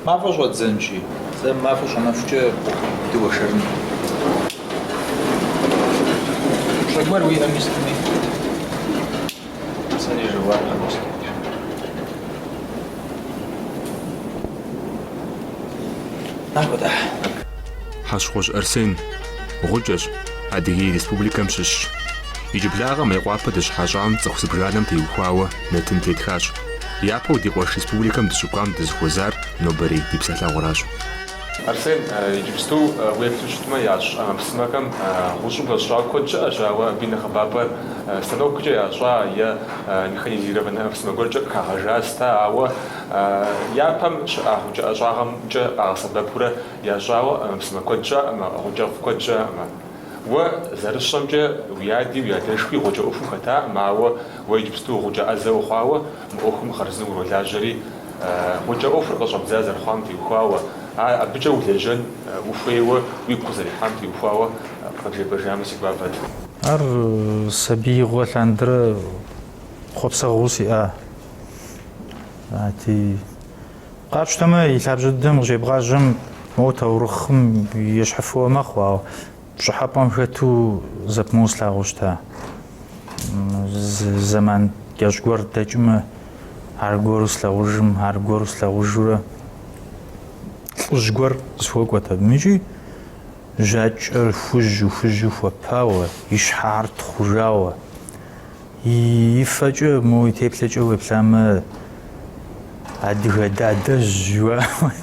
Мафӏэ щӏэдзэнщи, сэ мафӏэ щӏэнэхукӏэ дыуэршэрын. Упщӏэ гуэр уиӏэми сытми, сэри жэуап къыуэстынщ. Накӏуэ-тӏэ. Хьэщхъуэжь Арсен, гъукӏэщ, Адыгей Республикэм щыщщ. Иджыблагъэ Мейкъуапэ дыщыхьэщӏам цӏыху зыбжанэм теухуауэ нэтын тетхащ. Япэу ди къуэш республикэм дыщыкӏуам дызыхуэзар нобэрей ди псэлъэгъуращ. Арсен, иджыпсту уеплъу щытмэ, ящӏ ӏэмэпсымэхэм гъущӏым хэщӏыкӏауэ куэд щыӏэщ, ауэ абы и нэхъыбапӏэр станоккӏэ ящӏа е механизированнэ ӏэмэпсымэ гуэркӏэ къыхагъэжа сыта, ауэ япэм щыӏа гъукӏэ ӏэщӏагъэмкӏэ къагъэсэбэпурэ ящӏауэ ӏэмэпсымэ куэд щыӏэкъымэ, гъукӏэфӏ куэд щыӏэкъымэ. Уэ зэрысщӏэмкӏэ уи ади уи адэшхуи гъукӏэ ӏуэхум хэтакъым, ауэ уэ иджыпсту гъукӏэ ӏэзэ ухъуауэ мы ӏуэхум хъарзынэу уролажьэри, гъукӏэ ӏуэхур къыщӏэбдза зэрыхъуам теухуауэ, абыкӏэ улэжьэн ухуейуэ уигу къызэрихьам теухуауэ къыджепӏэжамэ си гуапэт. Ар сабиигъуэ лъандэрэ хъуэпсэгъуэу сиӏа. Арати, Къапщтэмэ, и лъабжьэ дыдэм къыщебгъажьэм, моуэ таурыхъым ещхьыфуэ мэхъу, ауэ пщӏыхьэпӏэм хэту зэпымыу слъагъуу щыта. Зы зэман кӏэщӏ гуэр дэкӏмэ, аргуэру слъагъужым, аргуэру слъагъужурэ лӏыжь гуэр къысхуэкӏуэт абым икӏи жьакӏэр хужьу, хужьу хуэпауэ, и щхьэр тхъужауэ. И фэкӏэ, моуэ и теплъэкӏэ уеплъамэ, адыгэ дадэжь жыхуаӏэм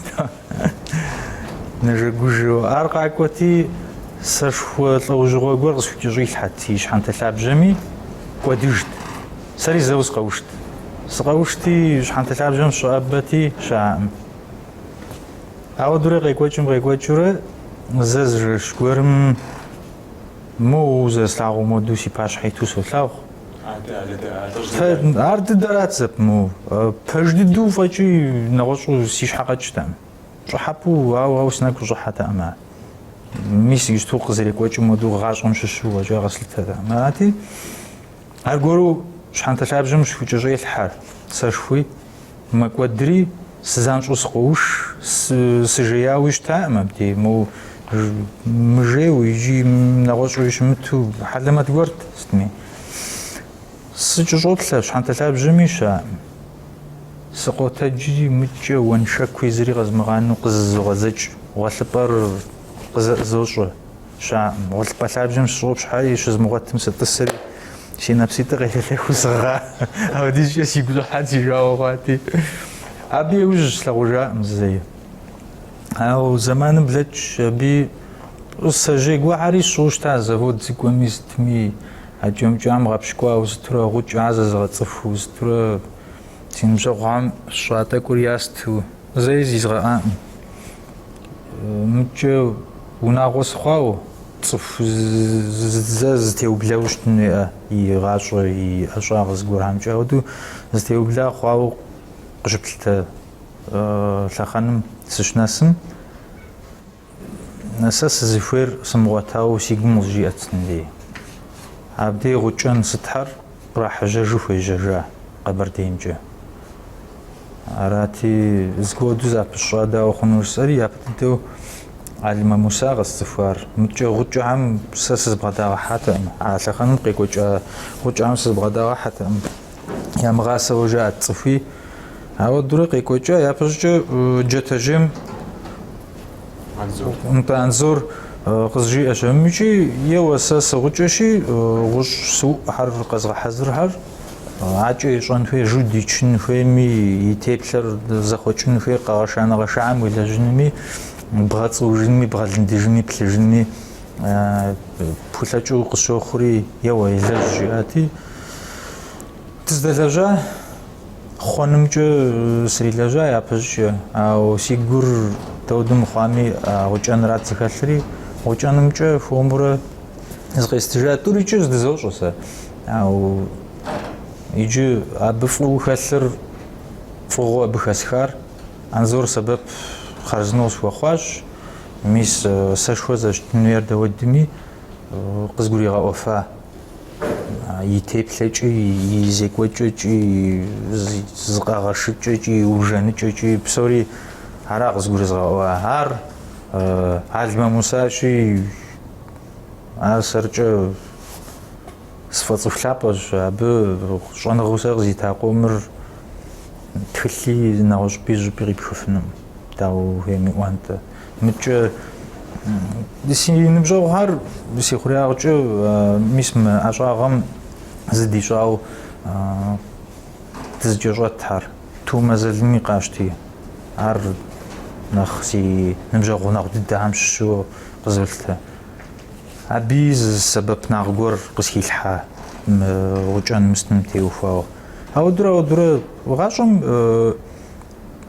нэжэгужэу. Ар къакӏуэти, сэшхуэ лӏэужьыгъуэ гуэр къысхукӏэщӏилъхьэт и щхьэнтэ лъабжьэми, кӏуэдыжт. Сэри зэуэ сыкъэушт. Сыкъэушти, щхьэнтэ лъабжьэм сыщӏэӏэбэти, щыӏэкъым. Ауэдурэ къекӏуэкӏым къекӏуэкӏыурэ, зэ зы жэщ гуэрым Моуэ узэрыслъагъуу модэу си пащхьэ иту солъагъу. Ар дыдэрат зэпымыу. Пэж дыдэу фӏэкӏи нэгъуэщӏу си щхьэ къэкӏтэкъым. Пщӏыхьэпӏэу ауэ ауэ си нэгу къыщӏыхьэтэкъым ар. Мис иджыпсту къызэрекӏуэкӏым модэу гъащӏэм щыщу фӏэкӏа къэслъытэтэкъым. Арати, аргуэру щхьэнтэ лъабжьэм схукӏэщӏелъхьэр сэшхуи, Мэкӏуэдри, сызанщӏэу сыкъоуш, сыжеяуи щытакъым абдей, моуэ мыжейуэ икӏи нэгъуэщӏуи щымыту хьэлэмэт гуэрт сытми. Сыкӏэщӏоплъэ, щхьэнтэ лъабжьэми щыӏэкъым. Сыкъотэджри, мыкӏэ уэншэкуи зыри къэзмыгъанэу къызызогъэзэкӏ, гъуэлъыпӏэр къызэӏызощӏэ. Щыӏэкъым. Гъуэлъыпӏэ лъабжьэм сыщӏопщхьэри, щызмыгъуэтым сытӏысри, си нэпситӏыр къелъэлъэхыу сыгъа. Апхуэдизкӏэ сигу щӏыхьат, си жагъуэ хъуати. Абы иужь слъагъужакъым зэи. Ауэ зэманым блэкӏщ, аби сэжьей гуэрхэри сщӏыуэ щыта завод сыкӏуэми сытми, акӏэмкӏам гъэпщкӏуауэ сытурэ гъукӏэ зэзгъэцӏыхуу сытурэ си ныбжьэгъухэм сщӏа тӏэкӏур ясту зэи зизгъэӏакъым. Мыкӏэ унагъуэ сыхъуауэ, цӏыху зэ зытеублауэ щытын хуейӏэ и гъащӏэ, и ӏэщӏагъэ зыгуэрхэмкӏэ. Апхуэдэу зытеубла хъуауэ къыщыплъытэ лъэхъэнэм сыщынэсым, сэ сызыхуейр сымыгъуэтауэ си гум къызжиӏэт сытым дей. Абдей гъукӏэн сытхэр кърахьэжьэжу хуежьэжа Къэбэрдеймкӏэ. Арати, зыгуэду запысщӏа дауэ хъуну жысӏэри, япэ дыдэу Алмэ Муса къэсцӏыхуар. Мыкӏэ гъукӏэхэм сэ сызыбгъэдагъэхьатэкъым. А лъэхъэнэм къекӏуэкӏа гъукӏэхэм сызыбгъэдагъэхьэтэкъым. Ямыгъасэуэ жаӏэт цӏыхуи. Ауэдурэ къекӏуэкӏа, япэщӏыкӏэ Джатэжьейм Нтӏэ, Анзор къызжиӏэщ абым икӏи, еуэ, сэ сыгъукӏэщи, гъущӏ сыуӏухэр къэзгъэхьэзырхэр акӏэ ищӏэн хуей, жуд ичын хуейми, и теплъэр зэхъуэкӏын хуей, къэгъэша-нэгъэшахэм уелэжьынуми, бгъэцӏыужынми, бгъэлындыжынми, плъыжынми пхулъэкӏыу къысщохъури, еуэ, елэжь, жиӏати, дыздэлэжьа. Хъуэнымкӏэ срилэжьа япэщӏыкӏэ, ауэ си гур дауэду мыхъуами, гъукӏэнрат зыхэлъри, гъукӏэнымкӏэ хуэмурэ зыкъестыжа. Тӏурикӏи здызощӏэ сэ. Ауэ иджы абы фӏыуэ хэлъыр, фӏыгъуэ абы хэсхар, Анзор сэбэп хъарзынэу схуэхъуащ. Мис сэшхуэ зэрыщытын хуейр дауэдми къызгуригъэӏуэфа. И теплъэкӏи, и зекӏуэкӏэкӏи, зыкъэгъэшыкӏэкӏи, и ужэныкӏэкӏи, псори. Ара къызгурызгъэӏуа. Ар Алмэ Мусащи, ар сэркӏэ сфӏэцӏыху лъапӏэщ. Абы щӏэныгъэу сэ къызита къомыр тхылъи нэгъуэщӏыпӏи зыщӏыпӏи къипхыфынукъым. Дауэ ухуейми ӏуантӏэ. Мыдкӏэ си ныбжьэгъухэр си хъуреягъкӏэ мис мы ӏэщӏагъэм зыдищӏауэ дызыкӏэщӏэтхэр. Тумэ Залыми къащти, ар нэхъ си ныбжьэгъу гъунэгъу дыдэхэм щыщу къызолъытэ. Абыи зы сэбэпынагъ гуэр къысхилъхьа мы гъукӏэным сытым теухуауэ. Ауэдурэ, ауэдурэ гъащӏэм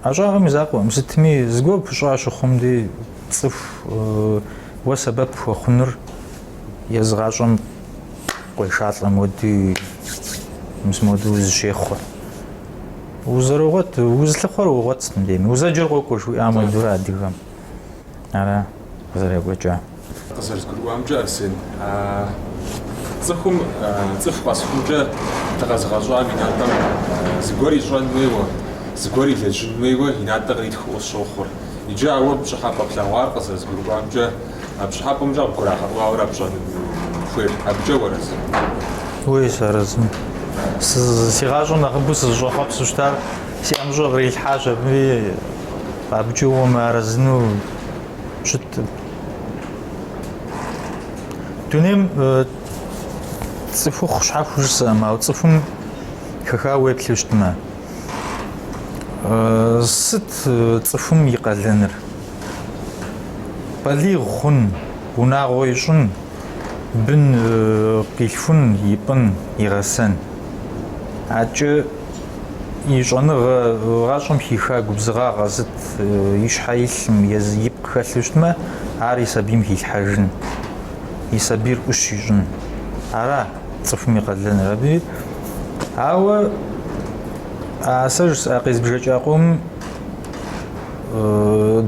ӏэщӏагъэм и закъуэкъым, сытми зыгуэр пыщӏа щыхъум дей цӏыху уэ сэбэп хуэхъунур езы гъащӏэм къуешалӏэ моди, мис моду узыщехъуэ. Узэрогъуэт, узылъыхъуэр уогъуэт сытым дейми. Узэджэр къокӏуэ жыхуиӏам хуэдэурэ адыгэм. Ара къызэрекӏуэкӏа. Къызэрызгурыӏуамкӏэ, Арсен, цӏыхум цӏыху къэсхункӏэ дыкъэзыгъэщӏам и натӏэм зыгуэр ищӏэн хуейуэ, зыгуэр илэжьын хуейуэ и натӏэ къритхыу къысщохъур. Иджы ауэ пщӏыхьэпӏэ плъэгъуар къызэрызгурыӏуамкӏэ, а пщӏыхьэпӏэмкӏэ къыбгурагъэӏуауэра пщӏэн хуейр? Абыкӏэ уарэзы? Уей, сыарэзым. Си гъащӏэм нэхъыбэу сызыщӏэхъуэпсу щытар си ӏэмыщӏэ кърилъхьащ абыи, абыкӏэ умыарэзыну щыткъым. Дунейм цӏыхухъу щхьэхуэу жысӏэм, ауэ цӏыхум хэхауэ уеплъу щытмэ, сыт цӏыхум и къалэныр? Балигъ хъун, унагъуэ ищӏын, бын къилъхун, ипӏын, игъэсэн. Адэкӏэ и щӏэныгъэ гъащӏэм хиха губзыгъагъэ сыт и щхьэ илъым, езы ипкъ хэлъу щытмэ, ар и сабийм хилъхьэжын, и сабийр ӏущ ищӏын. Ара цӏыхум и къалэныр абы. Ауэ а сэ жысӏа къезбжэкӏа къомым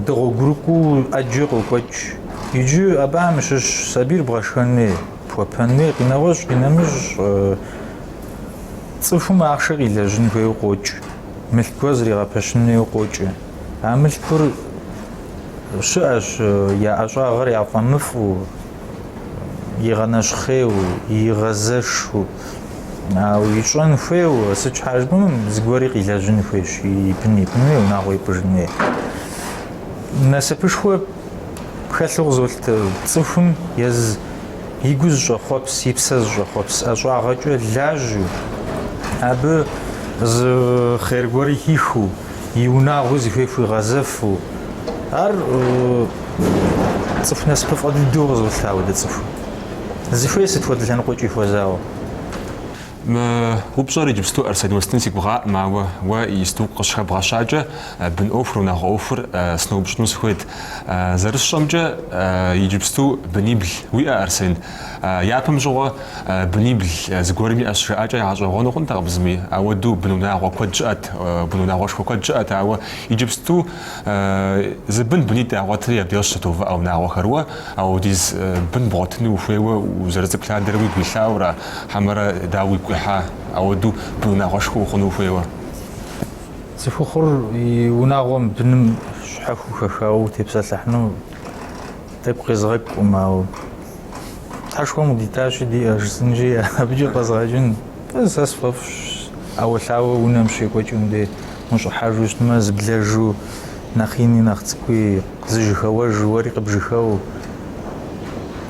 дэгъуэгурыкӏуэу ӏэджэ къокӏуэкӏ. Иджы абыхэм щыщ сабийр бгъэшхэн хуей, пхуэпэн хуей, къинэгъуэщӏ, къинэмыщӏ Цӏыхум ахъшэ къилэжьын хуейуэ къокӏ, мылъку гуэр зригъэпэщын хуейуэ къокӏ. А мылъкур щыӏэщ, я ӏэщӏагъэр яфӏэмыфӏу, игъэнэщхъейуэ, игъэзэшу, ауэ ищӏэн хуейуэ, сыт щхьа жыпӏэмэ, зыгуэри къилэжьын хуейщ, и бын ипӏын хуей, унагъуэ ипӏыжын хуей. Насыпышхуэ хэлъу къызолъытэ цӏыхум ез И гу зыщӏэхъуэпс, и псэ зыщӏэхъуэпс ӏэщӏагъэкӏэ лажьэу, абы зы хъер гуэри хихыу, и унагъуи зыхуей хуигъэзэфу, ар цӏыху насыпыфӏэ дыдэу къызолъытэ апхуэдэ цӏыху. Зыхуей сыт хуэдэ лъэныкъуэкӏи хуэзауэ. Мы упщӏэр иджыпсту Арсен уэстын си гугъаӏым, ауэ уэ исту къыщыхэбгъэщакӏэ бын ӏуэхур, унагъуэ ӏуэхур сыноупщӏыну сыхуейт. Зэрысщӏэмкӏэ, иджыпсту бынибл уиӏэ, Арсен? Япэм щыгъуэ бынибл зыгуэрым иӏэщ жаӏакӏэ ягъэщӏэгъуэну хъунтэкъым зыми, ауэдэу бынунагъуэ куэд щыӏэт, бынунагъуэшхуэ куэд щыӏэт, ауэ иджыпсту зы бын бынитӏ ягъуэтри абдеж щызэтоувыӏэ унагъуэхэр. Уэ ауэдиз бын бгъуэтыну ухуейуэ узэрыцӏыкӏу лъандэрэ уигу илъауэра? Хьэмэрэ дауэ уигу къихьа, ауэдэу бынунагъуэшхуэ ухъуну ухуейуэ? Цӏыхухъур и унагъуэм быным щхьэхуэу хэхауэ утепсэлъыхьыну тӏэкӏу къезгъэкӏукъым, ауэ Тхьэшхуэм къыдитащи диӏэ жысӏэнщи, абыкӏи къэзгъэкӏын. Сэ сфӏэфӏщ ӏэуэлъауэ унэм щекӏуэкӏым дей ущӏыхьэжу щытмэ, зыблэжу, нэхъ ини нэхъ цӏыкӏуи зыжьыхэуэжу, уэри къыбжьыхэуэу.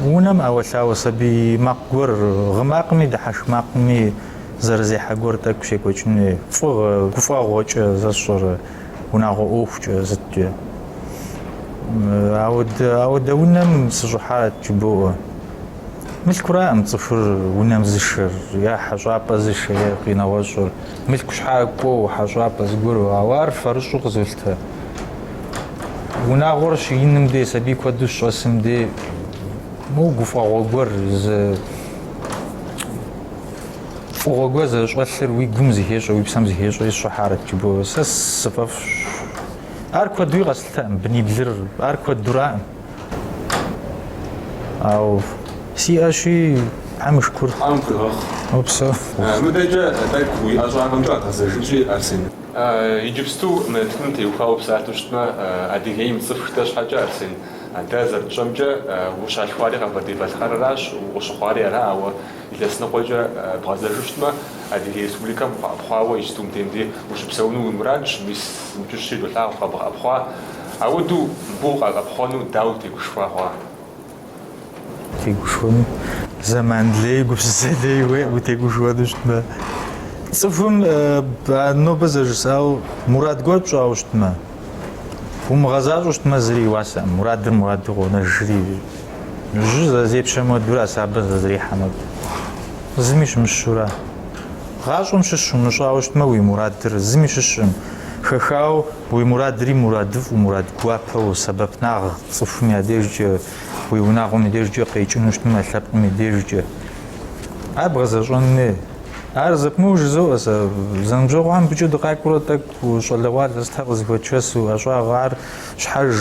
Унэм ӏэуэлъауэ сабий макъ гуэр, гъы макъми дыхьэшх макъми зэрызехьэ гуэр тӏэкӏу щекӏуэкӏын хуей. Фӏыгъэ, гуфӏэгъуэкӏэ сэ сщӏэрэ, унагъуэ ӏуэхукӏэ, сыткӏэ. Ауэдэ, ауэдэ унэм сыщӏыхьарэт жыбоӏэ. Мылъкураӏым цӏыхур унэм зышэр, е хьэщӏапӏэ зышэр, е къинэгъуэщӏыр. Мылъку щхьа кӏуэу, хьэщӏапӏэ зыгуэру, ауэ ар фэрыщӏу къызолъытэ. Унагъуэр щыиным дей, сабий куэду щыщӏэсым дей, моуэ гуфӏэгъуэ гуэр, зы фӏыгъуэ гуэр зэрыщӏэлъыр уи гум зыхещӏэ, уи псэм зыхещӏэри сыщӏыхьарэт жыбоӏэ. Сэ сыфӏэфӏщ. Ар куэдуи къэслъытэкъым, быниблыр, ар куэдураӏым. Ауэ сиӏэщи, Тхьэм и шыкур. Тхьэм пхуигъэхъу. Упсэу. Мыдэкӏэ тӏэкӏу уи ӏэщӏагъэмкӏэ къэдгъэзэжынщи, Арсен. Иджыпсту мы нэтыным теухуауэ упсалъэу щытмэ, Адыгейм цӏыху дэ щхьэкӏэ, Арсен, дэ зэрытщӏэмкӏэ, ущалъхуари Къэбэрдей-Балъкъэрыращ, укъыщыхъуари ара, ауэ илъэс ныкъуэкӏэ бгъэзэжу щытмэ, Адыгей Республикэм укъэӏэпхъуауэ иджыпсту мыбдежым дей ущыпсэуну уи мурадщ, мис мы кӏыщри долъагъу къэбгъэӏэпхъуа. Ауэдэу мыбы укъэӏэпхъуэну дауэ утегушхуа хъуа? Тегушхуэну зэман лей, гупсысэ лей хуей утегушхуэну щытмэ. Цӏыхум нобэ зэрыжысӏауэ мурад гуэр пщӏауэ щытмэ, умыгъэзащӏэу щытмэ, зыри и уасэкъым. Мурадыр мураду къонэжри, жьы зэрызепщэм хуэдэура, сабэ зэрызэрихьэм хуэдэу. Зыми щымыщура. Гъащӏэм щыщ умыщӏауэ щытмэ, уи мурадыр зыми щыщкъым. Хэхауэ уи мурадри мурадыфӏу, мурад гуапэу, сэбэпнагъ цӏыхум я дежкӏэ, уи унагъуэм и дежкӏэ къекӏыну щытмэ, лъэпкъым и дежкӏэ. Ар бгъэзэщӏэн хуей. Ар зэпымыу жызоӏэ сэ. Зэныбжьэгъухэм мыбыкӏэ дыкъакӏуэрэ тӏэкӏу щӏалэгъуалэ сытхэр къызыхуэтшэсу, ӏэщӏагъэ ар щхьэж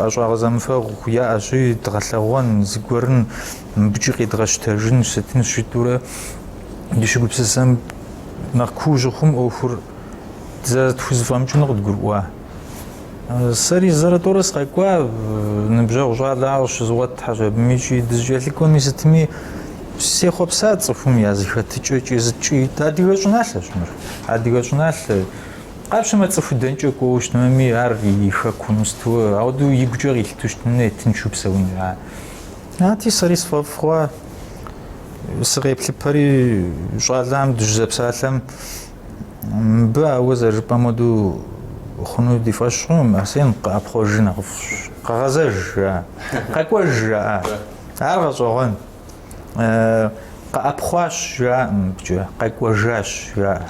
ӏэщӏагъэ зэмыфэгъу яӏэщи, дгъэлъэгъуэн, зыгуэрын, мыбыкӏи къедгъэщтэжын, сытынщ жытӏэурэ дыщыгупсысэм нэхъ куу щыхъум ӏуэхур зэрытхузэфӏэмыкӏынур къыдгурыӏуа. Сэри зэрэ-тӏурэ сыкъэкӏуа, ныбжьэгъу щӏалэ ар къыщызгъуэтхьэщ абым икӏи дызэкӏэлъыкӏуэми сытми сехъуэпса цӏыхум я зэхэтыкӏэкӏи зыкӏи. Адыгэ щӏыналъэщ мыр, адыгэ щӏыналъэ. Къапщтэмэ, цӏыху дэнкӏэ кӏуэуэ щытмэми, ар и хэкум сытуэ, ауэдэу игукӏэ къилъытэу щытын, тыншу псэун. Арати, сэри сфӏэфӏ хъуа, сыкъеплъыпэри щӏалэм дыщызэпсалъэм, Мыбы ауэ зэрыжыпӏэм хуэдэу хъуну ди фӏэщ хъукъым, Арсен, къэӏэпхъуэжыр нэхъыфӏщ. Къэгъэзэж, жаӏэ. Къэкӏуэж, жаӏэ. Ар гъэщӏэгъуэн. Къэӏэпхъуащ, жаӏэкъым мыбыкӏэ, къэкӏуэжащ, жаӏэ.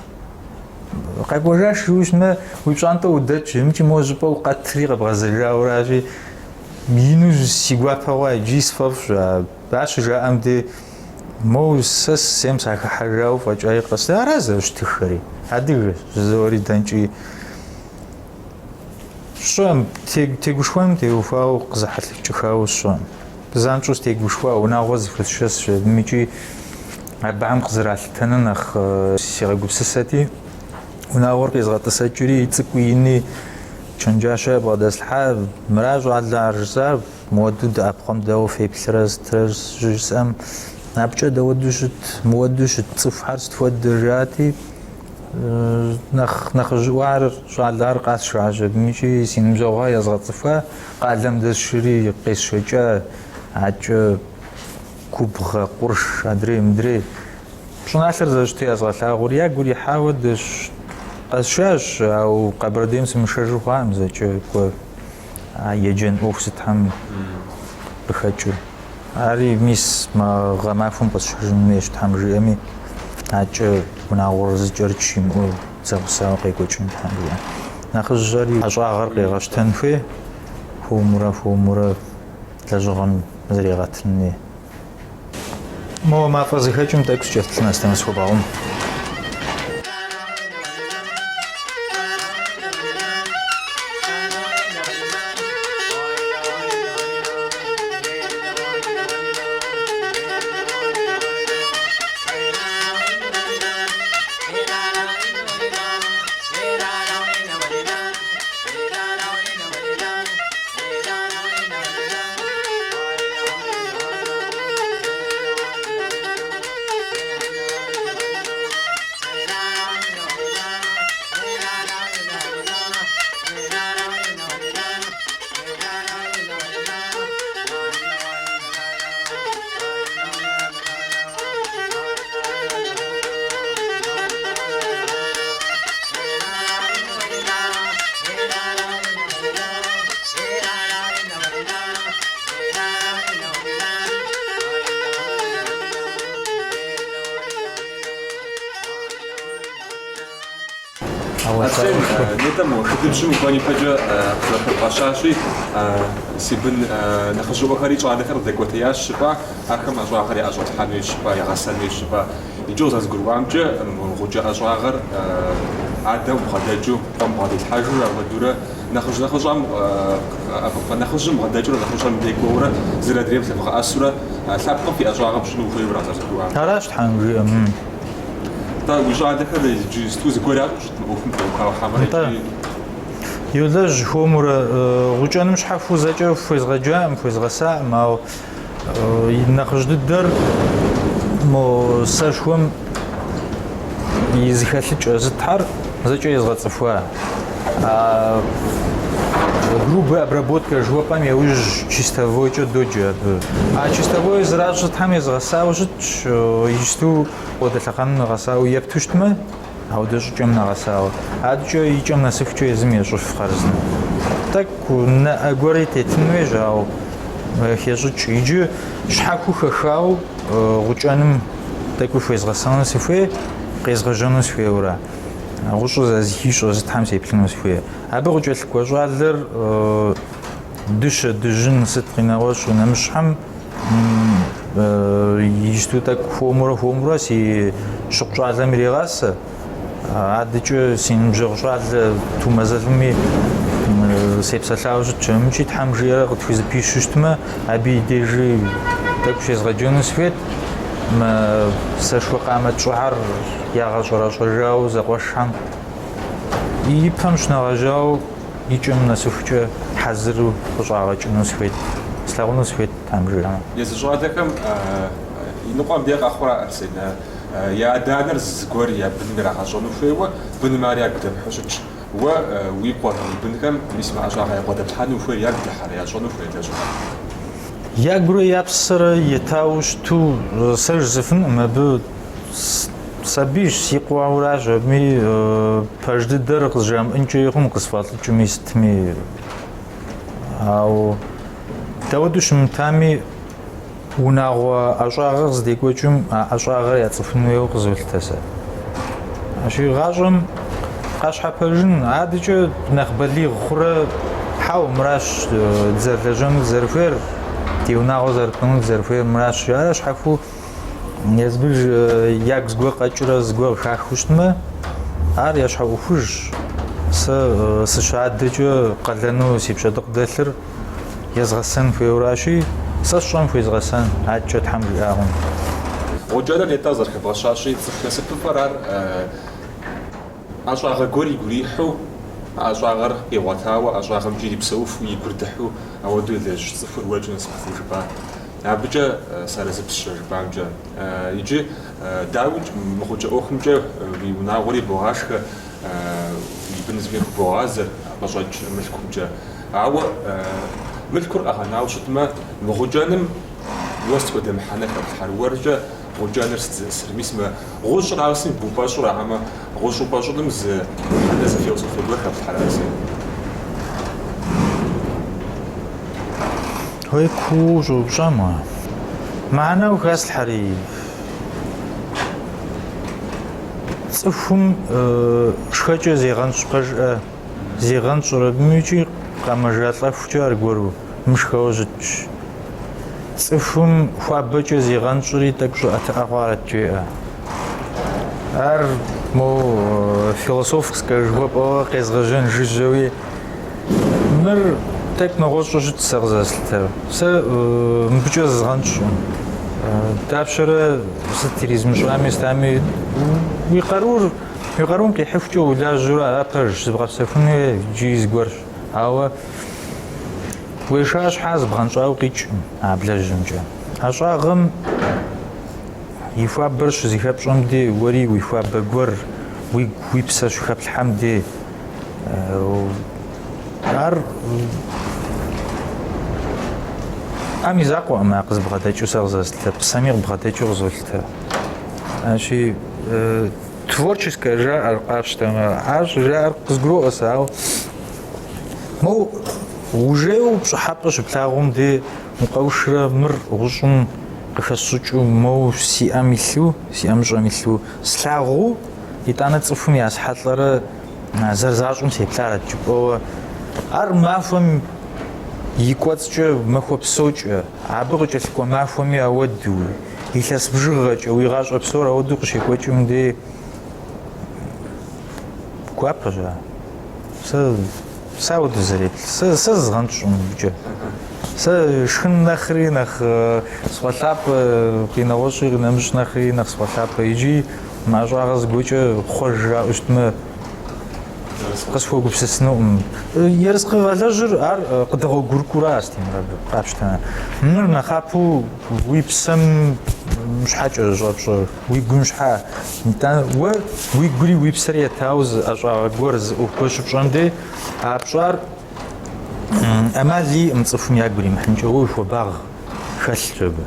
Къэкӏуэжащ жыпӏэу щытмэ, уи пщӏантӏэ удэтщ, икӏи мо щӏыпӏэ укъэтри къэбгъэзэжауэращи, ину си гуапэ хъуа, иджыри сфӏэфӏщ а Ар щыжаӏэм дей, моуэ сэ сысейм сахыхьэжауэ фӏэкӏаи къэс. Ара зэрыщытыххэри, адыгэщ, жызоӏэри дэнкӏи сщӏэм, тегушхуэным теухуауэ къызэхьэлъэкӏыхауэ сщӏэм. Занщӏэу сытегушхуа, унагъуэ зэхуэсшэсщ абым икӏи абыхэм къызэралъытэныр нэхъ сигъэгупсысэти, унагъуэр къезгъэтӏысэкӏри, цӏыкӏуи ини чэнджащэ ябгъэдэслъхьа, мыра щӏалэ ар жысӏа, Мыуэду дыӏэпхъуэм дауэ феплърэ сытрэ щыжысӏэм, абыкӏэ дауэду щыт, мыуэду щыт цӏыхухэр сыт хуэдэ жаӏати, нэхъ нэхъыжьыӏуар щӏалэр къэсшащ абым икӏи си ныбжьэгъухэр езгъэцӏыхуа, къалэм дэсшри къесшэкӏа, акӏэ губгъэ, къурш, адрей мыдрей. Щӏыналъэр зэрыщыту язгъэлъагъур ягу ирихьа хуэдэщ. Къэсшащ, ауэ Къэбэрдейм сымышэжу хъуакъым зэкӏэ кӏуэ. А еджэн ӏуэху сытхэм къыхэкӏыу. Ари мис мы гъэмахуэм къэсшэжын хуейщ, Тхьэм жиӏэми, акӏэ унагъуэр зыкӏэрыч имыӏэу зэгъусауэ къекӏуэкӏын Тхьэм жиӏэ. Нэхъыжьхэри ӏэщӏагъэр къегъэщтэн хуей, хуэмурэ хуэмурэ лэжьыгъэм зрегъэтын хуей. Моуэ мафӏэ зэхэкӏым тӏэкӏу сыкӏэлъыплъын Астемыр схуэбгъэгъун. Арсен, нетӏэ мо шыдыбжьым укӏуэн ипэкӏэ къызэрыхэбгъэщащи, си бын нэхъыжьыӏуэхэри щӏалэхэр къыдэкӏуэтеящ жыпӏа, ахэм ӏэщӏагъэр яӏэщӏэлъхьэн хуейщ жыпӏа, егъэсэн хуейщ жыпӏа. Иджы къызэрызгурыӏуамкӏэ, гъукӏэ ӏэщӏагъэр адэм бгъэдэкӏыу, къуэм бгъэделъхьэжу, апхуэдэурэ нэхъыжь нэхъыщӏэм, нэхъыжьым бгъэдэкӏыурэ нэхъыщӏэм дей кӏуэурэ, зыр адрейм лъэбгъэӏэсурэ лъэпкъым фи ӏэщӏагъэ пщӏыну ухуейуэра зэрызгурыӏуамкӏэ? Аращ Тхьэм жиӏэм. Нтӏэ, уи щӏалэхэр иджысту зыгуэр ящӏэу щыт мы ӏуэхум теухуауэ хьэмэрэ Нтӏэ. икӏи? Йолэжь хуэмурэ, гъукӏэным щхьэхуэу зэкӏэ хуезгъэджакъым, хуезгъэсакъым, ауэ и нэхъыжь дыдэр мо сэшхуэм и зэхэлъыкӏэ сытхэр зэкӏэ езгъэцӏыхуа. А грубая обработка жыхуэпӏэм яужь чистовойкӏэ доджэ абы. А чистовой зэращӏ сытхэм езгъэсауэ щытщ, иджысту хуэдэ лъэхъэнэм нэгъэсауэ епту щытмэ, Ауэдэ щӏыкӏэм нэгъэсауэ. Адэкӏэ и кӏэм нэсыхукӏэ езым ещӏыф хъарзынэу. Тӏэкӏу нэӏэ гуэри тетын хуейщ, ауэ хещӏыкӏ. Иджы щхьэхуэу хэхауэ гъукӏэным тӏэкӏуи хуезгъэсэну сыхуей, къезгъэжьэну сыхуейуэра. Гъущӏыр зэрызэхищӏэ сытхэм сеплъыну сыхуей. Абы къыкӏэлъыкӏуэ щӏалэр Дыщэ, дыжьын, сыт къинэгъуэщӏ нэмыщӏхэм иджысту тӏэкӏу хуэмурэ хуэмурэ си щыкъу щӏалэм ирегъасэ. Адэкӏэ си ныбжьэгъу щӏалэ Тумэ Залыми сепсэлъауэ щытщ. Абымикӏи Тхьэм жиӏэрэ къытхузэпищу щытмэ, абы и дежи тӏэкӏу щезгъэджэну сыхуейт. Мы сэшхуэ къамэ тщӏыхэр ягъэщӏэрэщӏэжауэ зэкъуэшхэм и пэм щынэгъэжьауэ И кӏэм нэсыхукӏэ хьэзыру къыщӏагъэкӏыну сыхуейт, слъагъуну сыхуейт Тхьэм жиӏэмэ. Езы щӏалэхэм иныкъуэм де къэхъурэ, Арсен, я адэ-анэр зыгуэр я быным ирагъэщӏэну хуейуэ, быным ар ягу дэмыхьу щытщ. Уэ уи къуэ, уи бынхэм мис мы ӏэщӏагъэ ябгъэдэплъхьэну ухуейр ягу дыхьэрэ, ящӏэну хуей лэжьыгъэр? Ягурэ я псэрэ етауэ щыту сэ жысӏэфынкъым абы. Сабийщ, си къуэуращ, абыми пэж дыдэр къызжамыӏэнкӏэи хъун, къысфӏэлӏыкӏми сытми. Ауэ дауэду щымытами, унагъуэ ӏэщӏагъэ къыздекӏуэкӏым а ӏэщӏагъэр яцӏыхун хуейуэ къызолъытэ сэ. Аращи, гъащӏэм къащхьэпэжын, адэкӏэ нэхъ балигъ хъурэ, хьэуэ, мыращ дызэрылэжьэну дызэрыхуейр, ди унагъуэ зэрытпӏыну дызэрыхуейр мыращ, жаӏэрэ щхьэхуэу Езыбыж ягу зыгуэр къэкӏрэ зыгуэр къыхахыу щытмэ, ар я щхьэ ӏуэхужщ. Сэ сыщыадэкӏэ къалэну си пщэ къыдэлъыр езгъэсэн хуейуэращи, сэ сщӏэм хуезгъэсэн, адэкӏэ Тхьэм жиӏа хъун. Гъукӏэныр нетӏэ зэрыхэбгъэщащи, цӏыху насыпыфӏэр ар ӏэщӏагъэ гуэр игу ирихьу, а ӏэщӏагъэр къигъуэтауэ, ӏэщӏагъэмкӏи ирипсэуфу, и гур дыхьу, ауэдэу елэжь цӏыхур уэркӏэ насыпыфӏэу жыпӏа. Абыкӏэ сыарэзыпщ жыпӏамкӏэ. Иджы, дауикӏ, мы гъукӏэ ӏуэхумкӏэ уи унагъуэри богъашхэ, уи бын зыхуей хубогъазэр къыщӏэкӏ мылъкумкӏэ. Ауэ мылъкур къэгъэнауэ щытмэ, мы гъукӏэным уэ сыт хуэдэ мыхьэнэ хэплъхьэр? Уэркӏэ гъукӏэныр сыт зиӏысыр? Мис мы гъущӏыр ауэ сытми бупӏэщӏыр ахьэмэ, гъущӏ упӏэщӏыным зы мыхьэнэ, зы философие гуэр хэплъхьэрэ, Арсен? Уей куу ущӏэупщӏам уэ. Мыхьэнэу хэслъхьэри, цӏыхум шхэкӏэ зегъэнщӏ пэжӏэ, зегъэнщӏыр абыми икӏи къэмэжалӏэхукӏэ аргуэру мышхэуэ щытщ. Цӏыхум хуабэкӏэ зегъэнщӏри тӏэкӏу щӏыӏэтыӏэ хъуарэт жеӏэ. Ар мо философскэ жыхуэпӏэуэ къезгъэжьэн жыжьэуи Мыр тӏэкӏу нэгъуэщӏу щыт сэ къызэрыслъытэр. Сэ мыбыкӏэ зызгъэнщӏкъым. Дапщэрэ сыт иризмыщӏами, сытами, уи къарур, уи къарум къихьыхукӏэ улажьэурэ ара пэжщ, зыбгъэпсэхуну иджыри зыгуэрщ. Ауэ уеша щхьа зыбгъэнщӏауэ къикӏкъым а блэжьымкӏэ. ӏэщӏагъэм и хуабэр щызыхэпщӏэм дей, уэри уи хуабэ гуэр, уигу, уи псэ щыхэплъхьэм дей, Ар ӏэм и закъуэкъым а къызыбгъэдэкӏыу сэ къызэрыслъытэ, псэми къыбгъэдэкӏыу къызолъытэ. Аращи, творческэ жаӏэр къапщтэмэ, ар щӏыжаӏэр къызгуроӏуэ сэ, ауэ моу ужейуэ пщӏыхьэпӏэ щыплъагъум дей укъэушрэ мыр гъущӏым къыхэсщӏыкӏыу моу си ӏэм илъу, си ӏэмыщӏэм илъу слъагъуу, итӏанэ цӏыхум ясхьэлӏэрэ зэрызащӏым сеплъарэт жыпӏэуэ, ар махуэм и кӏуэцӏкӏэ махуэ псокӏэ, абы къыкӏэлъыкӏуэ махуэми ауэду, илъэс бжыгъэкӏэ, уи гъащӏэ псор ауэду къыщекӏуэкӏым дей гуапэщ ар. Сэ сэ ауэду зэреплъ, сэ сэ зызгъэнщӏкъым мыбыкӏэ. Сэ шхын нэхъри нэхъ сфӏэлъапӏэ, къинэгъуэщӏи къинэмыщӏ нэхъри нэхъ сфӏэлъапӏэ иджы. Мы ӏэщӏагъэр зыгуэркӏэ хъуэж жаӏэу щытмэ, къысхуэгупсысынукъым. Ерыскъы къэлэжьыр ар къыдэгъуэгурыкӏуэра, Астемыр, абы къапщтэмэ. Мыр нэхъапэу уи псэм щхьэкӏэ щӏэпщӏэр, уи гум щхьэ. Итӏанэ уэ уи гури уи псэри етауэ зы ӏэщӏагъэ гуэр, зы ӏуэху гуэр щыпщӏэм дей, а пщӏар ӏэмал иӏэкъым цӏыхум ягу иримыхьынкӏэ, уэ уи хуабагъ хэлъщ абы.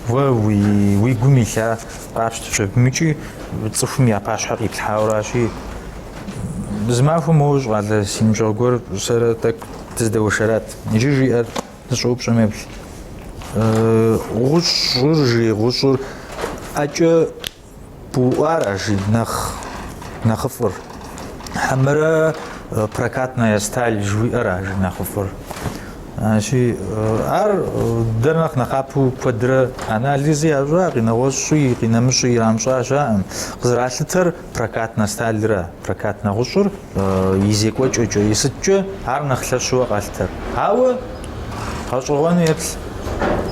Уэ уи, уи гум илъа къапщтэщ абым икӏи цӏыхум я пащхьэ къиплъхьауэращи, зы махуэ моуэ щӏалэ си ныбжьэгъу гуэр сэрэ тӏэкӏу дыздэуэршэрат. Иджы жиӏэр зыщӏэупщӏэм еплъ. Гъущӏыр жи, гъущӏыр ӏэкӏэ Бууӏара жи нэхъ нэхъыфӏыр? Хьэмэрэ прокатная сталь жыхуиӏэра жи нэхъыфӏыр? Аращи, ар дэ нэхъ нэхъапэу куэдрэ анализи ящӏа, къинэгъуэщӏи, къинэмыщӏи ирамыщӏа щыӏэкъым. Къызэралъытэр прокатнэ сталыра, прокатнэ гъущӏыр и зекӏуэкӏэкӏэ, и сыткӏэ ар нэхъ лъэщыуэ къалъытэр. Ауэ гъэщӏэгъуэну еплъ.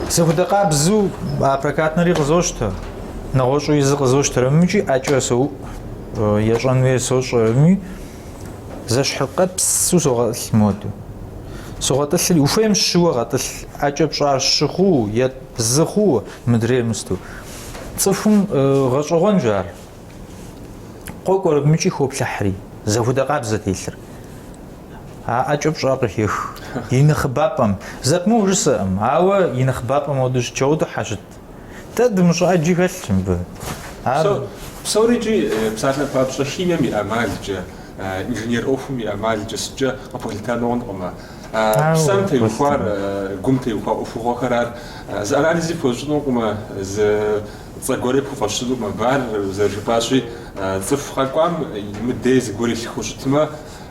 Зэхуэдэ къабзэу а прокатнэри къызощтэ. Нэгъуэщӏуи зы къызощтэрэм икӏи ӏэкӏэ соуӏу, ещӏэн хуейр сощӏэми, зэщхьыркъэпсу согъэтӏылъ мыуэду. Согъэтӏылъри, ухуейм щыуэ гъэтӏылъ, ӏэкӏэ пщӏар щы хъуу е зы хъуу, мыдрейр мысту. Цӏыхум гъэщӏэгъуэнщ ар. Къокӏуэр абым икӏи хоплъыхьри, зэхуэдэ къабзэ телъыр. А ӏэкӏэ пщӏар къыхех. И нэхъыбапӏэм, зэпымыу жысӏэкъым, ауэ и нэхъыбапӏэм ауэдэу щытщ, ауэдэу щхьэ щыт. Дэ дымыщӏэ ӏэджи хэлъщ мыбы. Ар. Псори икӏи, псалъэм папщӏэ, химием и ӏэмалкӏэ, инженер ӏуэхум и ӏэмалкӏэ сыткӏэ къыпхуэлъытэну хъункъым. Псэм теухуар, гум теухуа ӏуэхугъуэхэр ар зы анализи пхуэщӏынукъым, зы цӏэ гуэри пхуфӏэщынукъым. Абы ар, зэрыжыпӏащи, цӏыху къэкӏуам мыдей зыгуэр илъыхыу щытмэ,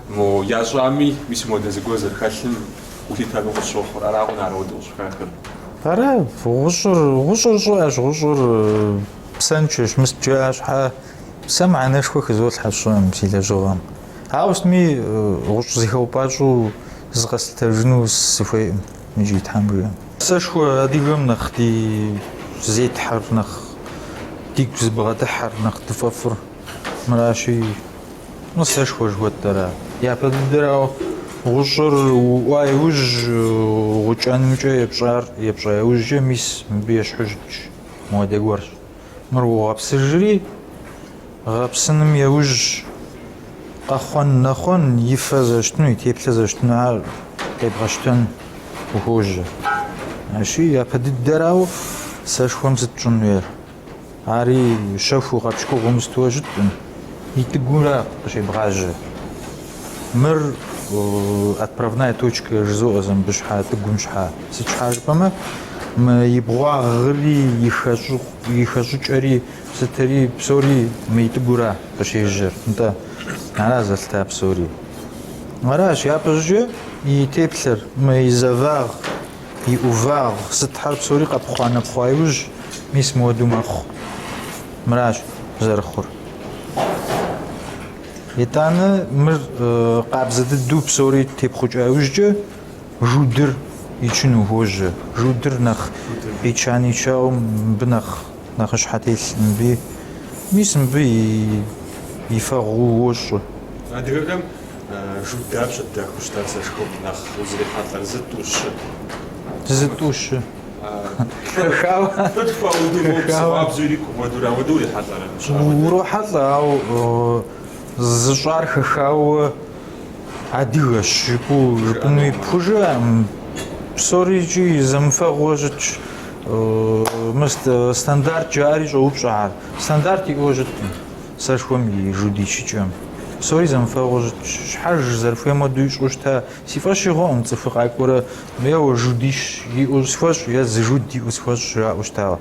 мо ящӏами, мис мыуэдэ зыгуэр зэрыхэлъым гу лъитэну къысщохъур. Ара хъун ар ауэдэу къыщӏыхахыр? Ара, гъущӏыр, гъущӏыр щӏыӏэщ, гъущӏыр псэншэщ, мыст жаӏэ щхьэ, сэ мыхьэнэшхуэ хызолъхьэ сщӏэкъым си лэжьыгъэм. Ауэ сытми гъущӏ зэхэупӏащӏэу зыкъэслъытэжыну сыхуейкъым икӏи Тхьэм жиӏэм. Сэшхуэ адыгэм нэхъ ди зетхьэр, нэхъ дигу зыбгъэдыхьэр, нэхъ дыфӏэфӏыр мыращи, Мы сэшхуэ жыхуэтӏэра. Япэ дыдэрауэ гъущӏыр ууӏуа иужь гъукӏэнымкӏэ епщӏар епщӏа иужькӏэ мис мыбы ещхьу щытщ, мыуэдэ гуэрщ. Мыр уогъэпсыжри, гъэпсыным иужь къэхъуэн-нэхъуэн и фэ зэрыщытыну, и теплъэ зэрыщытыну ар къебгъэщтэн ухуожьэ. Аращи, япэ дыдэрауэ сэшхуэм сыт пщӏын хуейр? Ари щэхуу гъэпщкӏугъуэу мыстуэ щыткъым, и тӏыгура къыщебгъажьэ. Мыр отправная точка жызоӏэ сэ мыбы щхьа, тӏыгум щхьа. Сыт щхьа жыпӏэмэ, мы и бгъуагъри, и хэщӏыкӏэри, сытри, псори мы и тӏыгура къыщежьэр. Нтӏэ, ара зэлъыта псори. Аращ, япэщӏыкӏэ и теплъэр, мы и зэвагъ, И ӏувагъ, сытхэр псори къэпхъуа-нэпхъуа иужь, мис мыуэду мэхъу. Мыращ зэрыхъур. Итӏанэ мыр къабзэ дыдэу псори тепхъукӏа иужькӏэ жудыр ичын ухуожьэ. Жудыр нэхъ къича-ничауэ мыбы нэхъ нэхъыщхьэ телъ мыбы. Мис мыбы и фэгъуу уощӏ. Адыгэхэм Жуд дапщэт дахыу щытар сэшхуэм нэхъ узрихьэлӏэр? Зы, тӏу, щы. Зы, тӏу, щы. Хэхауэ. Тӏу, ауэдэу моуэ псыгъуабзэу ирикӏуэу хуэдэурэ, ауэдэу урихьэлӏэрэ? Урохьэлӏэ, ауэ зыщӏар хэхауэ адыгэщ жыпӏэу жыпӏэнуи пхужыӏэкъым. Псори икӏи зэмыфэгъууэ щытщ. Мы стандарт жаӏэри щӏоупщӏэхэр. Стандарт иӏэу щыткъым. Сэшхуэм и жуд ичыкӏэм. Псори зэмыфэгъуу щытщ. Щхьэж зэрыхуейм хуэдэу ищӏу щыта. Си фӏэщи хъуӏым цӏыхур къакӏуэрэ еуэ жудищ иӏэу схуэщӏ е зы жуд иӏэу схуэщӏ жаӏэу щытауэ.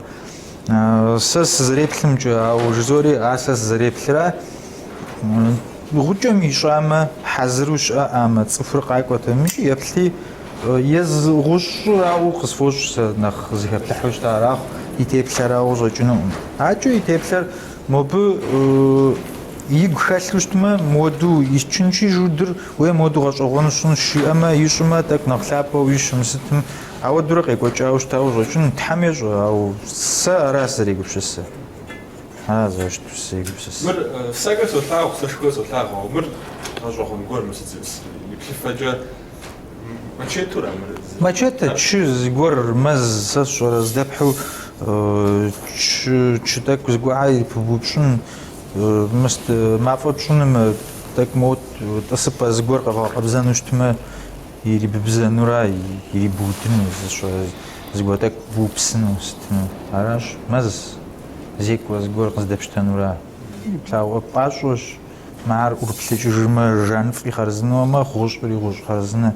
Сэ сызэреплъымкӏэ, ауэ жызори ар сэ сызэреплъыра, гъукӏэм ищӏамэ, хьэзыру щыӏэӏамэ, цӏыхур къакӏуэтэм икӏи еплъи, езы гъущӏырауэ къысфӏощӏ сэ нэхъ зыхэплъыхьу щытар, ахъу и теплъэрауэ къыщӏэкӏынукъым. Акӏэ и теплъэр Мобы игу хэлъу щытмэ, мыуэду исчынщи жудыр, уей мыуэду гъэщӏэгъуэну сщӏынщ жиӏэмэ, ищӏмэ, тӏэкӏу нэхъ лъапӏэу ищым сытым, ауэдурэ къекӏуэкӏауэ щытауэ къыщӏэкӏын, Тхьэм ещӏэ, ауэ сэ ара сызэрегупсысыр. Ара зэрыщыту сызэгупсыс. Мыр сэхэр солъагъу, сэшхуэ солъагъу, ауэ мыр гъэщӏэгъуэн гуэр, мы сыт и плъыфэкӏэ мачетура мыр? Мачетэ, чы зыгуэр мэз сэ сщӏэрэ здэпхьу чы, чы тӏэкӏу зыгуэрхэр ирипыбупщӏын, мыст мафӏэ пщӏынымэ, тӏэкӏу моуэ тӏысыпӏэ зыгуэр къэбгъэкъэбзэну щытмэ, ирибыбзэнура, ирибуудыну, зыгуэр тӏэкӏу бупсыну сытыну. Аращ, мэз зекӏуэ зыгуэр къыздэпщтэнура. Плъагъуэ пӏащӏэщ, мыр ӏурыплъыкӏыжмэ, жаныфӏи хъарзынэу мэхъу, гъущӏри гъущӏ хъарзынэ.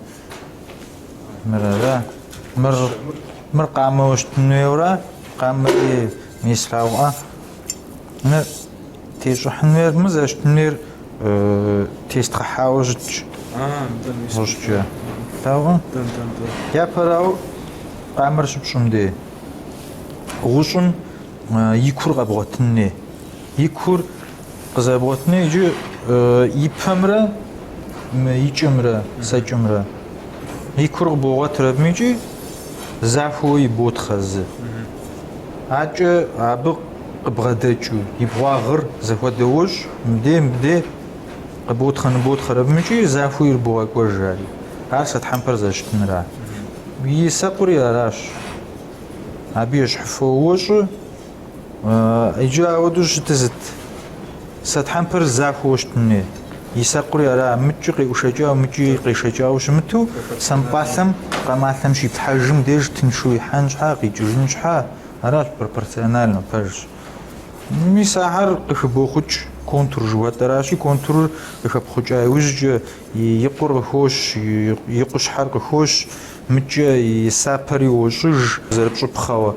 Мыр ара? Мыр, мыр къамэуэ щытын хуейуэра? Къамэри мис плъагъуӏэ. Мыр тещӏыхьын хуейр, мы зэрыщытын хуейр тестхъыхьауэ щытщ. Гъущӏкӏэ. Плъагъуӏэ? Япэрауэ, къамэр щыпщӏым дей. Гъущӏым и кур къэбгъуэтын хуей. И кур къызэрыбгъуэтын хуей иджы и пэмрэ мы и кӏэмрэ, сэкӏэмрэ. И кур къыбогъуэтыр абым икӏи захуэуэ иботхъэ зы. Акӏэ абы къыбгъэдэкӏыу и бгъуагъыр зэхуэдэ уощӏ, мыдей, мыдей къыботхъэ ныботхъэр абым икӏи захуэу ирыбогъэкӏуэж ари. Ар сэ тхьэмпэр зэрыщытынра. И сэкъури аращ. Абы ещхьыфэу уощӏы. Иджы ауэдэу щытыр зыт. Сэ тхьэмпэр захуэу щытын хуей. И сэкъури ара, мыкӏи къеӏушэкӏауэ, мыкӏи къешэкӏауэ щымыту, сэмпӏалъэм къамалъэм щиплъхьэжым деж тыншу ихьэн щхьа, къикӏыжын щхьа, аращ пропорционально, пэжщ. Мис ахэр къыхыбохъукӏ, контур жыхуэтӏэращи, контурыр къыхэпхъукӏа иужькӏэ и къур къыхощ, и къущхьэр къыхощ, мыкӏэ и сапэри уощӏыж зэрыпщӏыпхъэуэ.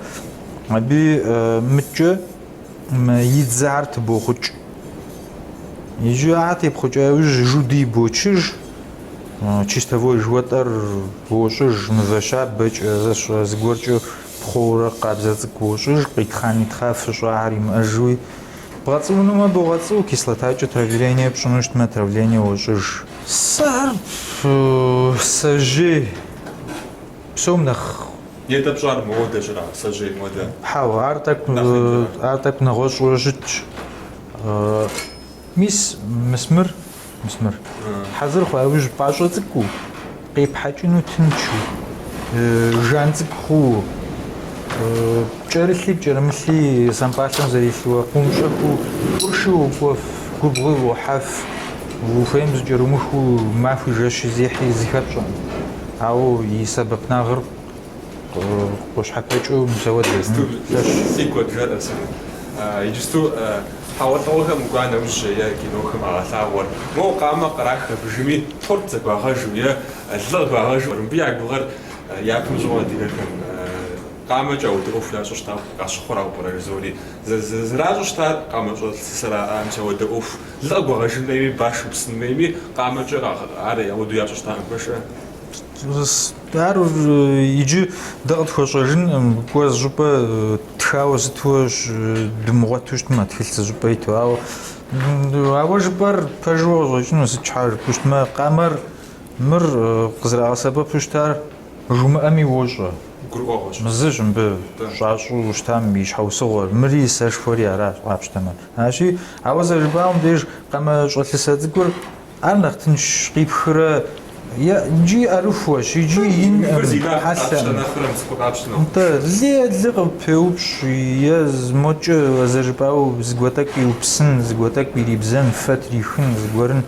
Абы мыкӏэ мы и дзэхэр тыбохъукӏ. Иджы ахэр тепхъукӏа иужь жуди ибочыж, чистовой жыхуэтӏэр уощӏыж, мывэ щабэкӏэ, зэщӏэ зыгуэркӏэ пхъуэурэ къабзэ цӏыкӏу уощӏыж, къитхъа-нитхъа фыщӏахэр имыӏэжуи. Бгъэцӏыунумэ богъэцӏыу, кислотакӏэ травление пщӏыну щытмэ, травление уощӏыж. Сэ ар сэжьей псом нэхъ Нетӏэ пщӏар моуэдэ щыра, сэжьей моуэдэ? Хьэуэ, ар тӏэкӏу ар тӏэкӏу нэгъуэщӏу щытщ. Мис мис мыр, мис мыр. Хьэзыр хъуа иужь пӏащӏэ цӏыкӏуу, къепхьэкӏыну тыншу, жан цӏыкӏу хъуу, пкӏэрылъи пкӏэрымылъи сэмпӏалъэм зэрилъуэ, къыумыщӏэхыу къурши уокӏуэф, губгъуи уохьэф, ухуейм зыкӏэрумыхыу махуи жэщи зехьи зыхэпщӏэкъым. Ауэ и сэбэпынагъыр къощхьэпэкӏыу мис ауэдэ лъэщ. Сигу куэд жеӏэ, Арсен. Иджысту хьэгъуэлӏыгъуэхэм укӏуа нэужь е кинохэм къагъэлъагъуэр, моуэ къамэ кърах абыжми, торт зэгуагъэжу е лы къыгуагъэжу. Мыбы я гугъэр япэм щыгъуэ адыгэхэм къамэкӏэ ауэдэ ӏуэху ящӏу щытауэ къащыхъурауэ пӏэрэ жызори. Зэращӏу щытар къамэщӏэлъысэра, мис ауэдэ ӏуэху. Лы къыгуэгъэжын хуейми, баш упсын хуейми, къамэкӏэ ар ауэдэу ящӏу щытакъым, пэжкъэ? Ар иджы дэ къытхуэщӏэжынкъым, кӏуэ зыщӏыпӏэ тхауэ сытуэ дымыгъуэту щытмэ, тхылъ зыщӏыпӏэ иту. Ауэ ауэ жыпӏэр пэжу къыщӏэкӏыну, сыт щхьа жыпӏэу щытмэ, къамэр мыр къызэрагъэсэбэпу щытар жумыӏэми уощӏэ. Гурыӏуэгъуэщ. Мы зыщ мыбы щӏащӏу щытам и щхьэусыгъуэр, мыри сэшхуэри аращ къапщтэмэ. Аращи, ауэ зэрыжыпӏам деж къамэщӏэлъысэ цӏыкӏур Ар нэхъ тынш къипхрэ е иджы ӏэрыхуэщ, иджы инкъым, хьэлъэкъым. Нтӏэ, лы лы къыпеупщӏ, е мокӏэ зэрыжыпӏауэ зыгуэр тӏэкӏу иупсын, зыгуэр тӏэкӏу ирибзэн, фэ трихын, зыгуэрын.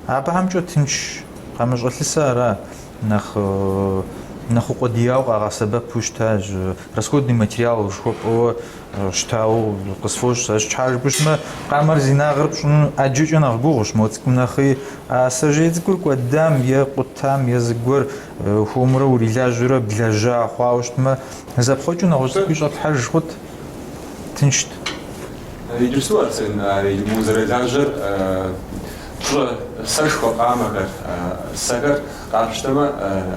Абыхэмкӏэ тынш къамэщӏэлъысэ ара нэхъ нэхъ укъуэдияуэ къагъэсэбэпу щытащ. Расходный материал жыхуэпӏэуэ щытауэ къысфӏощӏ. Сэ щхьа жыпӏэу щытмэ, къамэр зи инагъыр пщӏыну ӏэджэкӏэ нэхъ гугъущ, мо цӏыкӏум нэхъи. А сэжьей цӏыкӏур кӏуэдам е къутам е зыгуэр хуэмурэ урилажьэурэ блэжьа хъуауэ щытмэ, зэпхъуэкӏыу нэгъуэщӏ цӏыкӏуи щӏэплъхьэж хъут, тыншт. Иджыпсту, Арсен, мы узэрылажьэр пщӏы сэшхуэ къамэхэр, сэхэр къапщтэмэ,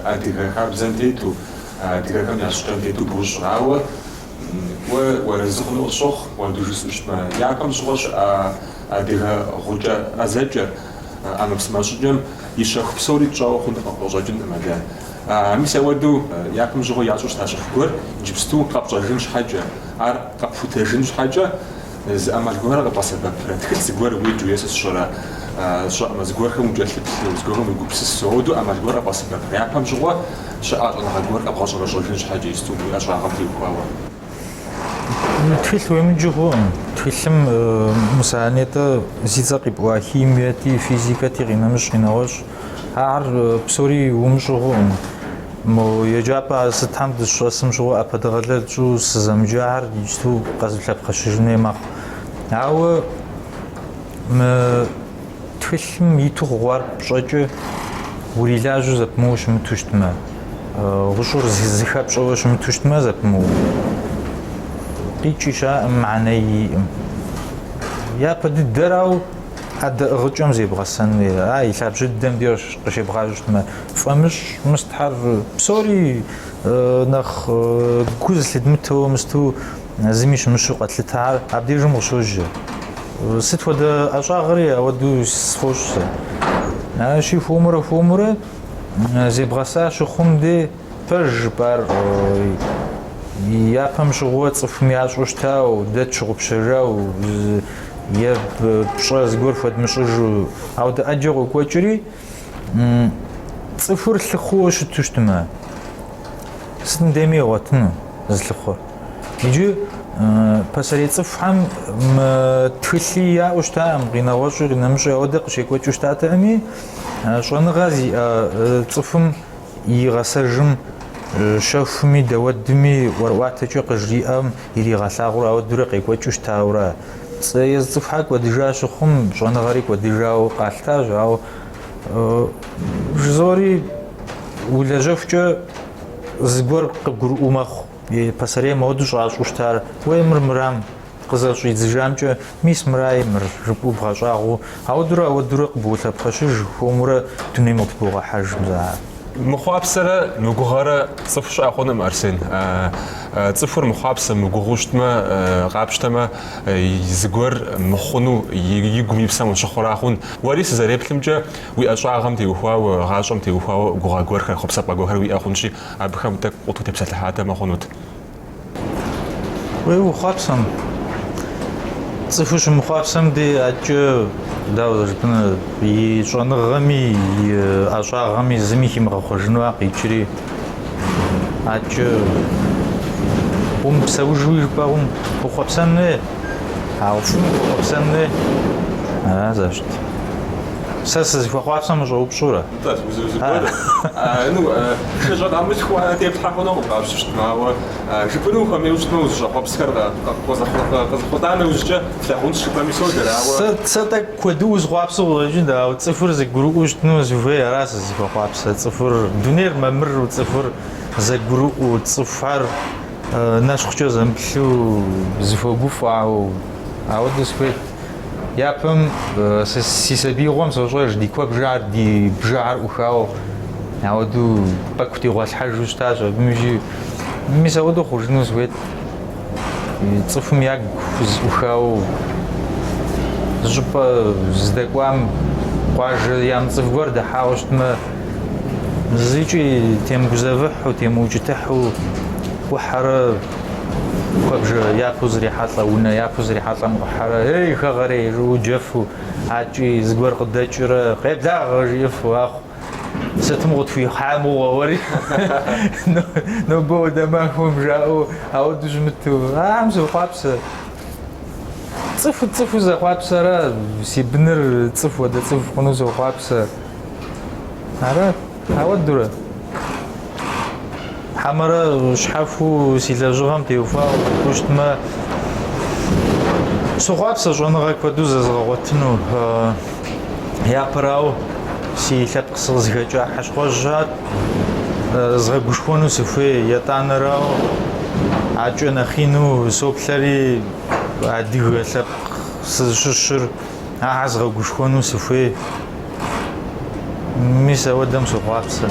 адыгэ хабзэм тету, адыгэхэм я щӏыкӏэм тету бощӏ. Ауэ Уэ уарэзы хъуну къысщохъу, уэду жысӏэу щытмэ. Япэм щыгъуэ щыӏа адыгэ гъукӏэ ӏэзэкӏэр, ӏэмэпсымэ щӏыкӏэм и щэху псори тщӏэуэ хъуну къыщӏэкӏынкъым адэ. Мис ауэдэу япэм щыгъуэ ящӏу щыта щэху гуэр иджыпсту къэпщӏэжын щхьэкӏэ, ар къэпхутэжын щхьэкӏэ. Зы ӏэмал гуэрхэр къэбгъэсэбэпрэ, тхылъ зыгуэр уеджэу е сэ сщӏэрэ, сщӏэӏымэ, зыгуэрхэм укӏэлъыплъу, зыгуэрхэм уегупсысу, ауэдэу ӏэмал гуэр къэбгъэсэбэпрэ? Япэм щыгъуэ щыӏа щӏэныгъэ гуэр къэбгъэщӏэрэщӏэжын щхьэкӏэ исту уи ӏэщӏагъэм теухуауэ. Тхылъ уемыджэу хъуӏым. Тхылъым мис а нетӏэ зи цӏэ къипӏуа химиети, физикэти, къинэмыщӏ, къинэгъуэщӏ. Ахэр псори умыщӏэу хъуӏым. Мо еджапӏэ сытхэм дыщӏэсым щыгъуэ ӏэпэдэгъэлэл тщӏыу сызэмыджахэр иджыту къэзулъэпхъэщыжын хуей мэхъу. Ауэ мы тхылъым иту хъуар пщӏэкӏэ урилажьэу зэпымыууэ щымыту щытмэ, гъущӏыр зыхэпщӏэуэ щымыту щытмэ зэпымыууэ, къикӏи щыӏэкъым, мыхьэнэи иӏэкъым. Япэ дыдэрауэ ӏэ дэӏыгъыкӏэм зебгъэсэн хуей, а и лъабжьэ дыдэм деж къыщебгъажьэу щытмэ, фӏамыщӏ мыстхэр псори нэхъ гу зылъыдмытэу мысту зыми щымыщу къэтлъытар абдежым къыщожьэ. Сыт хуэдэ ӏэщӏагъэри ауэдэу сфӏощӏ сэ. Аращи, хуэмурэ хуэмурэ зебгъэса щыхъум де пэж жыпӏар япэм щыгъуэ цӏыхум ящӏэу щытауэ, дэ тщыгъупщэжауэ е пщӏэ зыгуэр хуэдмыщӏыжу, ауэдэ ӏэджэ къокӏуэкӏри, цӏыхур лъыхъууэ щыту щытмэ, сытым дейми игъуэтыну зылъыхъур. Иджы пасэрей цӏыхухэм мы тхылъи яӏэу щытакъым, къинэгъуэщӏи къинэмыщӏи ауэдэ къыщекӏуэкӏыу щытатэкъыми, щӏэныгъэ зиӏэ цӏыхум игъэсэжым щэхуми, дэуэдми, ӏуэрыӏуатэкӏэ къыжриӏэм иригъэлъагъур ауэдурэ къекӏуэкӏыу щытауэрэ. Езы цӏыхухэр кӏуэдыжа щыхъум, щӏэныгъэри кӏуэдыжауэ къалъытащ, ауэ жызори улэжьэхукӏэ зыгуэр къыбгурыӏуэу мэхъу. Пасэрейм ауэдэу щӏащӏэу щытар, уей мыр мырам къызэщӏидзыжамкӏэ, мис мыраи мыр жыпӏэу бгъэщӏагъуэу, ауэдурэ ауэдурэ къыболъэпхъэщыж, хуэмурэ дунейм укъыбогъэхьэж мис ар. Мыхъуапсэрэ мыгугъэрэ цӏыху щыӏэ хъунукъым, Арсен. Цӏыхур мыхъуапсэ, мыгугъэу щытмэ, къапщтэмэ, зыгуэр мыхъуну и гум и псэм къыщыхъура хъун. Уэри сызэреплъымкӏэ, уи ӏэщӏагъэм теухуауэ, гъащӏэм теухуауэ гугъэ гуэрхэр, хъуэпсапӏэ гуэрхэр уиӏэ хъунщи, абыхэм тӏэкӏу къытхутепсэлъыхьатэмэ хъунут. Уей ухъуапсэм. Цӏыхур щымыхъуапсэм дей адэкӏэ, дауэ зэрыжыпӏэнур, и щӏэныгъэми, и ӏэщӏагъэми зыми химыгъэхъуэжыну ара къикӏри, адэкӏэ умыпсэужуи жыпӏэ хъун, ухъуэпсэн хуей, ауэ фӏым ухуэхъуэпсэн хуей. Ара зэрыщыт. Сэ сызыхуэхъуапсэм ущӏэупщӏурэ? Нтӏэ, зыгуэр, ну, шыщӏэ къамылъхуу анэ теплъхьэ хъунукъым къапщтэу щытмэ, ауэ жыпӏэну ухуэмейуэ щытмэ, узыщӏэхъуэпсхэр къызэхъулӏа нэужькӏэ плъагъунщ жыпӏэми содэр, ауэ. Сэ тӏэкӏу куэду узыхъуапсэу къыщӏэкӏынт, ауэ цӏыхур зэгурыӏуэу щытыну сыхуей, ара сызыхуэхъуапсэ. Цӏыхур, дунейр мамыру, цӏыхур зэгурыӏуэу, цӏыхухэр нэщхъкӏэ зэмыплъу, зыхуэгуфӏэу, ауэдэу сыхуейт. Япэм сэ си сабиигъуэм сощӏэж, ди куэбжэхэр, ди бжэхэр ӏухауэ, ауэдэу пӏэку дигъуэлъхьэжу щытащ абым икӏи. Мис ауэдэу хъужыну сыхуейт. Цӏыхум ягу зэӏухауэ зыщӏыпӏэ здэкӏуам къуажэ ямыцӏыху гуэр дыхьауэ щытмэ, зыкӏи темыгузэвыхьу, темыукӏытыхьу ӏухьэрэ Куэбжэ япэу зрихьэлӏэ, унэ япэу зрихьэлӏэм ӏухьэрэ, ей, хэгъэрей, жиӏэу джэфу, адэкӏи зыгуэр къыдэкӏрэ, къеблагъэ жиӏэфу, ахъу, сытым къытхуихьа мыгъуэ уэри, нобэ хуэдэ махуэм жаӏэу, ауэдэу щымыту, ахэм сохъуапсэ. Цӏыху цӏыху зэхъуапсэрэ, си быныр цӏыху хуэдэ цӏыху хъуну сохъуапсэ. Ара, ауэдурэ. Хьэмэрэ щхьэхуэу си лэжьыгъэм теухуауэ жыпӏэу щытмэ, сохъуапсэ щӏэныгъэ куэду зэзгъэгъуэтыну. Япэрауэ, си лъэпкъ сыкъызыхэкӏа Хьэщхъуэжьхэр згъэгушхуэну сыхуей. Етӏанэрауэ, адэкӏэ нэхъ ину соплъэри, адыгэ лъэпкъ сызыщыщыр ахэр згъэгушхуэну сыхуей. Мис ауэдэм сохъуапсэ.